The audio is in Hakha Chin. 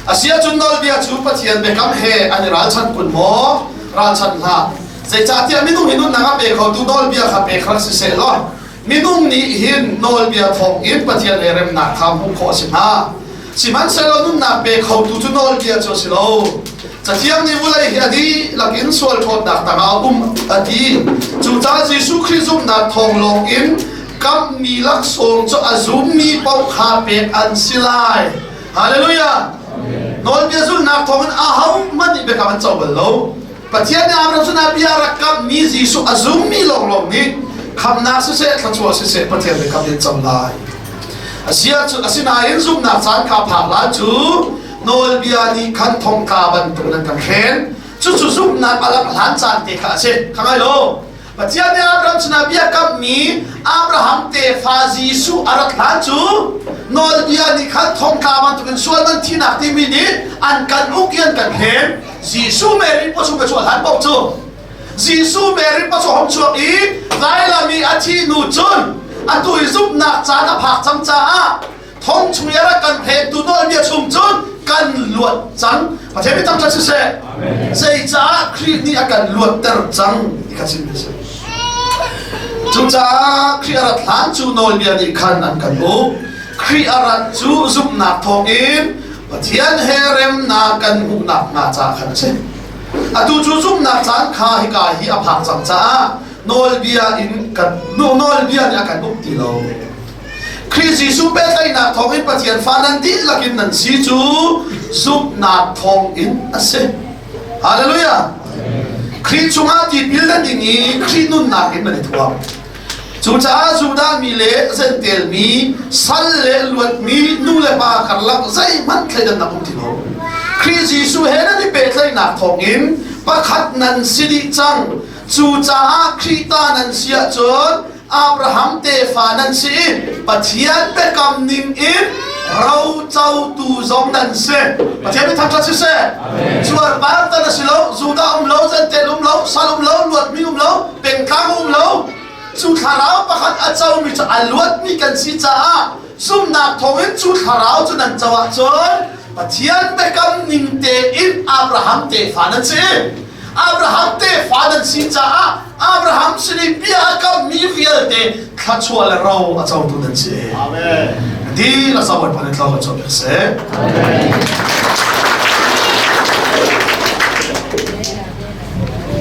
Asiahcun nawlbia cu Pathian biakam he an i ralchanh kun maw? Ralchanh hlah. Zeicahtiah minung hi nunnak a pe khotu nawlbia kha pek rak si seh law minung nih hin nawlbia thawng in Pathian he remnak kha hmuh khawh a si hnga. Sihmanhsehlaw nunnak pe khotu cu nawlbia cu a si lo. Cathiang nih vawlei hi a dihlak in sual ṭhawnnak tangah a um a ti. Cucaah Jesuh Khrih zumhnak thawng lawng in kamhmi laksawng cu a zummi paoh kha pek an si lai. Hallelujah! Nawlbia zulhnak thawng in ahohmanh nih biakam an co bal lo. Pathian nih Abraham sinah bia a rak kamhmi Jesuh a zummi lawnglawng nih khamnak siseh, thluachuah siseh Pathian biakam in co lai. Asinain zumhnak caan kha phak lai cu nawlbia nih khan thongtla bantuk in an kan hren. Cucu zumhnak a langh hlan caan te kha a si. Kha ngai lo. Pathian nih Abraham sinah bia kamhmi Abraham tefa Jesuh a rat hlan cu nawlbia nih khan thongtla bantukin sual man thinak timi nih an kan uk i an kan hlen. Jesuh Mary paw chung ka chuah hlan paoh cu Jesuh Mary paw hong chuak i vailam i a thi hnu cun atu i zumhnak caan a phak cang caah thong chung i a rak kan phentu nawlbia chung cun kan luat cang. Pathian mi thangṭhat siseh. Zeicah Khrih nih a kan luatter cang ti kha chim a si. Cucaah Khrih a rat hlan cu nawlbia nih khan an kan uk. Khrih a rat cu zumhnak thawngin Pathian he remnak kan hmuhnak hnga caah khan a si. Atu cu zumhnak caan kha hika hi a phak cang caah nawlbia in kan nawlbia nih a kan uk ti lo. Khrih Jesuh pehtlaihnak thawngin Pathian fa nan dihlak in nan si cu zumhnak thawngin a si. Hallelujah! Khrih chungah tipil nan ing i Khrih nunnak in nan i thuam. Cucaah Judah mi le Zentel mi, sal le luatmi, nu le pa karlak zeihmanh thleidannak um ti lo. Khrih Jesuh he nan i pehtlaihnak thawngin pakhat nan si dih cang. Cucaah Khrih ta nan si ahcun Abraham tefa nan si i Pathian biakam ning in rocotu zong nan si. Pathian mi thangṭhat siseh. Cuarpar tan a si lo, Judah um lo, Zentel um lo, sal um lo, luatmi um lo, pengtlang um lo. Cu thlarau pakhat a comi cu a luatmi kan si caah zumhnak thawngin cu thlarau cu nan co ahcun Pathian biakam ning tein Abraham tefa nan si. Abraham tefa nan si caah Abraham sin i bia a kammi vialte thluachuah le ro a cotu nan si. Amen. Di la sa Bawipa nih thlaw kan chuah piak seh. Amen.